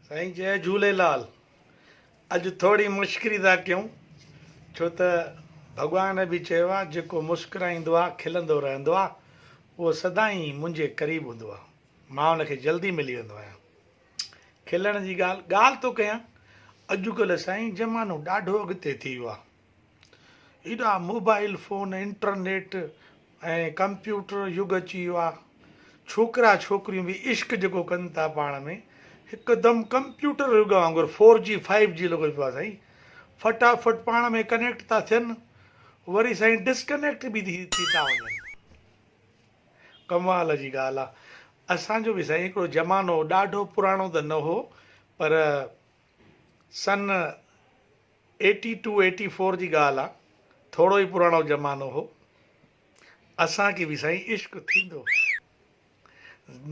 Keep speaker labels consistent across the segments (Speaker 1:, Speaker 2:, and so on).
Speaker 1: سائين جئي جهوليلال اڄ ٿوري مشڪري ٿا ڪيون ڇو ته ڀڳوان به چيو آ جيڪو مسڪرائيندو آ کلندو رهندو آ اهو سدائين منهنجي قريب هوندو آ مان ان کي جلدي ملي ويندو آهيان کلڻ جي ڳالهه ڳالهه ٿو ڪيان اڄڪلهه سائين زمانو ڏاڍو اڳتي ٿي ويو آ ايڏا موبائل فون، انٽرنيٽ ۽ ڪمپيوٽر يگ اچي ويو آ. ڇوڪرا ڇوڪريون به عشق جيڪو ڪن ٿا پاڻ ۾ هڪدم ڪمپيوٽر يگ وانگر فور جي فائيو جي لڳو پيو آ سائين. فٽافٽ پاڻ ۾ ڪنيڪٽ ٿا ٿين وري سائين ڊسڪنيڪٽ به ٿي ٿا وڃن. ڪمال جي ڳالهه آ. اسان جو به سائين هڪڙو زمانو ڏاڍو پراڻو ته نه هو پر سن ايٽي ٽو ايٽي فور جي ڳالهه آ، ٿورو ئي پراڻو زمانو هو. اسان کي به سائين عشق ٿيندو هو.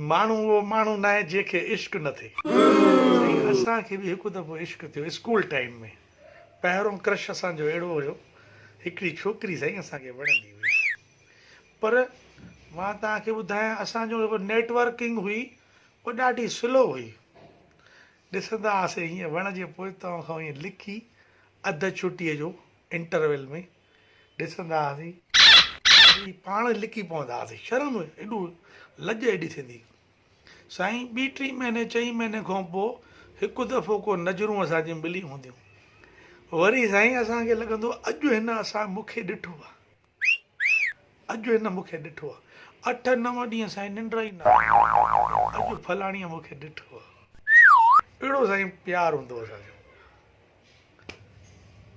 Speaker 1: ماڻهو اهو ماڻهو ناهي جنهن کي عشق نه ٿئي. سائين اسان کي به هڪ دفعو عشق ٿيو اسڪول ٽائيم ۾. پهريون ڪرش اسان جو اهڙو هيو، هڪڙي ڇوڪري سائين اسان کي وڻندي هئي. پر مان توهان کي ٻڌايان اسان جو جيڪو نيٽ ورڪنگ هئي اها ڏاڍي سلو هئي. ڏسندا هئاسين هيئن وڻ جي پوئتان کان هيئن لڪي اڌ ڇٽيء جو انٽرويل ۾ ڏسندا هئاسين وري پاڻ لڪي پوندا هئاسين شرم ايڏو لڄ ايڏي ٿيندي سائين ٻي ٽي مهيني چئين مهيني کان پوء هڪ دفعو ڪو نظرون اسان جون مليون هونديون وري سائين اسان کي لڳندو اڄ هن اسان مون کي ڏٺو آهي. اڄ هن مون کي ڏٺو آ. اٺ نو ڏينهن سائين ننڊ ئي نه آئي ته اڄ فلاڻيء مون کي ڏٺو آ. اهڙو سائين پيار هوندو هو اسان جو.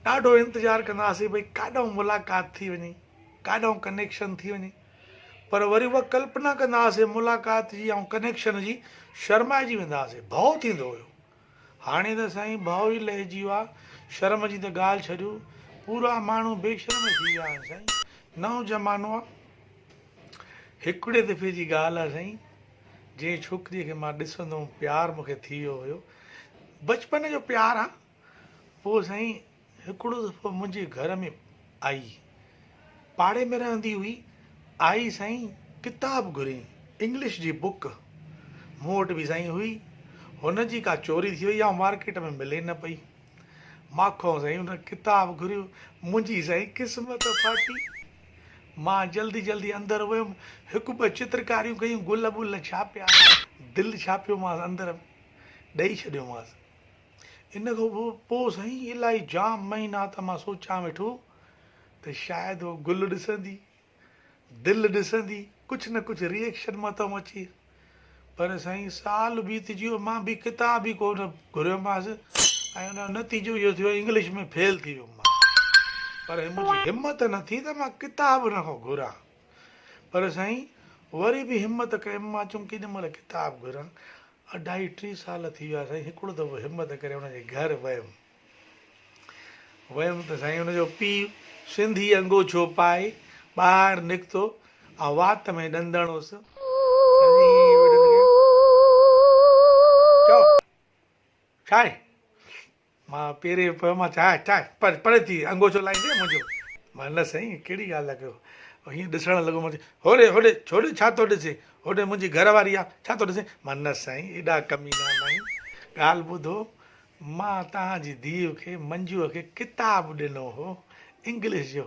Speaker 1: ڏاڍو انتظار ڪندا هئاسين ڀئي ڪاڏانهن ملاقات ٿي وڃي، ڪاڏانهن ڪنيڪشن ٿي وڃي. پر وري اها ڪلپنا ڪندا هئاسين ملاقات جي ۽ ڪنيڪشن جي شرمائجي ويندا هئاسين، ڀؤ ٿيندو هيو. هاڻي ته سائين ڀؤ ئي لهجي ويو آ، شرم جي ته ڳالهه ڇڏيو، پورا ماڻهو بي شرم ٿي ويا آهن سائين، نئون زمانو آ. هڪڙي دفعي جي ڳالهه آ سائين، جنهن ڇوڪريء کي مان ڏسندو هوم پيار مون کي ٿي ويو هيو، بچپن جو پيار آ، پوء سائين هڪڙو دفعو منهنجي گهر ۾ آئي. پاڙي ۾ رهندي هئي. آئي سائين ڪتاب گهريائين. انگلش جي بڪ مون وٽ به سائين هئي. هن جي ڪا چوري ٿي وئي يا مارڪيٽ ۾ ملي نه پئي. مان کان سائين هن ڪتاب گهريو. منهنجي سائين قسمت ڦاٽي. مان جلدي جلدي اندر ويم. هڪ ٻه چترڪاريون ڪيون گل ٻل ڇاپيا. دل ڇاپيومانس اندر ڏئي ڇڏيومانس. ان کان پوء سائين الائي جام مهينا ته مان سوچان ويٺو ته شايد هو گل ڏسندي، دل ڏسندي، ڪجهه نه ڪجهه ري ايڪشن مٿم اچي. پر سائين سال بيتجي ويو مان به ڪتاب ئي ڪو نه گهريومانس ۽ ان جو نتيجو اهو ٿيو انگلش ۾ فيل ٿي ويم مان. پر منهنجي همت نه ٿي ته مان ڪتاب ان کان گهران. پر سائين وري به همت ڪيم مان چيم ڪيڏي مهل ڪتاب گهران. اڍائي ٽي سال ٿي ويا سائين هڪڙو دفعو همت ڪري ان جي گهر ويم. ويم ته سائين ان جو پيء سنڌي انگوڇو پائي ٻاهر نڪتو ۽ وات ۾ ڏندڻ هوس. سائين ائين ويٺو ته چئو ڇا آهي؟ مان پيري پيو مان چيو ڇا ڇا پري ٿي انگوڇو لاهيندين منهنجو؟ مان نه سائين ڪهڙي ڳالهه ٿا ڪيو. هيئن ڏسڻ لڳو مان چيو هوڏي هوڏي ڇوڏي ڇا ٿو ڏسين هوڏي منهنجي گهر واري آ ڇا ٿو ڏسين؟ مان نه سائين ايڏا ڪمينا ناهيون ڳالهه ٻڌو مان توهان جي ڌيء کي منجوء کي ڪتاب ڏنو هو انگلش جو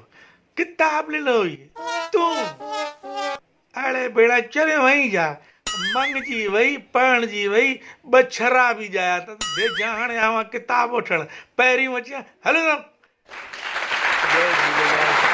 Speaker 1: ڪتاب ڏنو هئي تون اڙي ڀيڻا چريو آهين ڇا؟ مڱجي وئي، پرڻجي وئي، ٻه ڇرا به ڄايا اٿس، ڀيجان هاڻي آوان ڪتاب وٺڻ، پهريون اچيان، هلو نه. جئي جهوليلال.